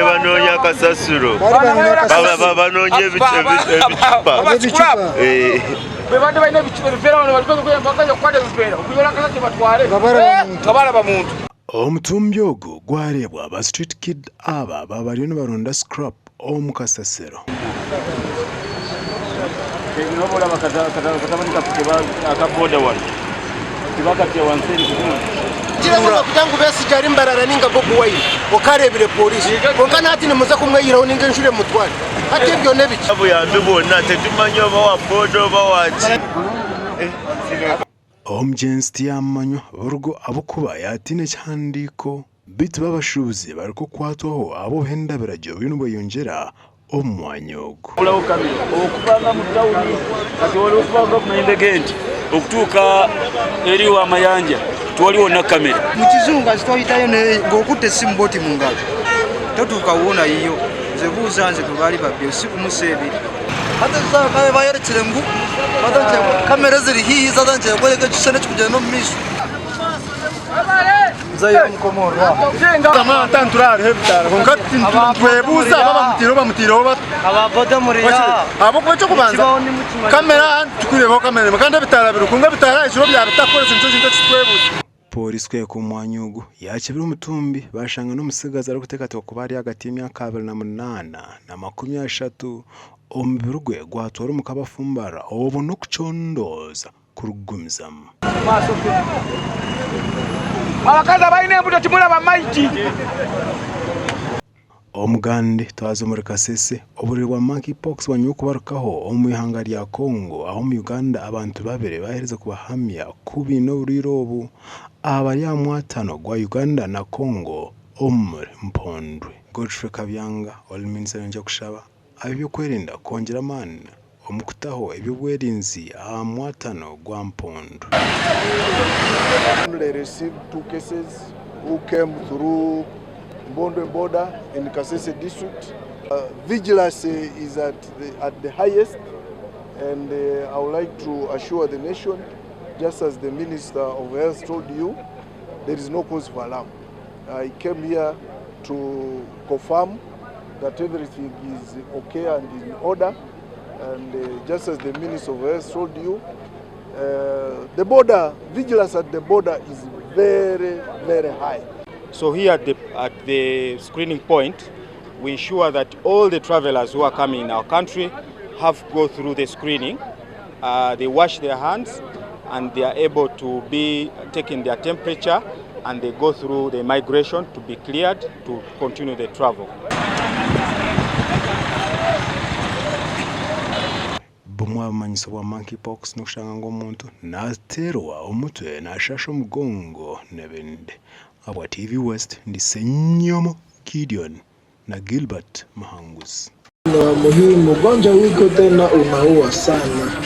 banoonya kasasiro banoonya ebicupa. Omutumbi ogu gwareebwa aba Street Kid aba baaba bariyo nibarunda scrap omu kasasiro. Kirikuba kugira ngu Besigye ari Mbarara ninga Bobi Wine okareebire pooriisi kwonka na hati nimuza kumweyiraho ninga enjura emutware hati ebyo n'ebiki? Obuyambi bwona tetumanya oba wa boda oba waki. Omugyenzi tiyamanywa burugo ahabw'okuba yaatiina ekihandiiko beitu b'abashuubuzi barikukwatwaho ahabw'obuhenda biragiro buriyo nibweyongyera omu mwanya ogu. Okuva nga mu tawuni kati okuva nga ku mayembe g'ente okutuuka eri Mayanja tewaliwo na kamera. Mu kizungu kasita oyitayo ng'okutte essimu bw'oti mu ngalo totuuka wuwo na yiyo. Nze buuza nze gwe baali babbye si gumu si ebiri. Hati ekisaawe bakaba bayorekire ngu kamera eziri haihi zatandikire kworeka ekishushani ekirikugyenda omu maisho. Nitwebuuza aba bamuteireho bata ahabw'okuba eky'okubanza kamera tikureebaho kamera emwe kandi ebitaara biriho kwonka ebitaara ekiro byaba bitarikukoresa nikyo kintu ekitwebuuza. Pooriisi ku yahika omu mwanya ogu, yaakibira omutumbi baashanga n'omutsigazi arikuteekateekwa kuba ari ahagati y'emyaka 28 na 30, omubiri gwe gwatwarwa omu kabafumbara obwo n'okucondooza kurikugumizamu. Abakazi abaine embuto timuraba maiti. Omugande twaza omuri Kasese, oburwaire bwa Monkey Pox bwanyima y'okubarukaho omu ihanga rya Congo aho omu Uganda abantu babiri baherize kubahamya ku baine oburwaire obu aha bari aha mwatano gwa Uganda na Congo omuri Mpondwe. Godfrey Kabyanga ori minisita nayongyera kushaba ab'ebyokwerinda kwongyera amaani omu kutaho eby'obwerinzi aha mwatano gwa Mpondwe. Only received two cases who came through Mbondwe border in Kasese district. Vigilance is at the, at the highest and I would like to assure the nation, just as the Minister of Health told you, there is no cause for alarm. I came here to confirm that everything is okay and in order. And just as the Minister of Health told you, the border, vigilance at the border is very, very high. So here at the, at the screening point, we ensure that all the travelers who are coming in our country have go through the screening. They wash their hands and they are able to be taking their temperature and they go through the migration to be cleared to continue the travel. Bumwe aha bumanyiso bwa Monkey Pox n'okushanga ngu omuntu naateerwa omutwe, naashaasha omugongo n'ebindi. Ahabwa TV West, ndi Ssenyomo Gideon na Gilbert Muhanguzi. Ni wa muhimu. Ugonjwa wiko tena unaua sana.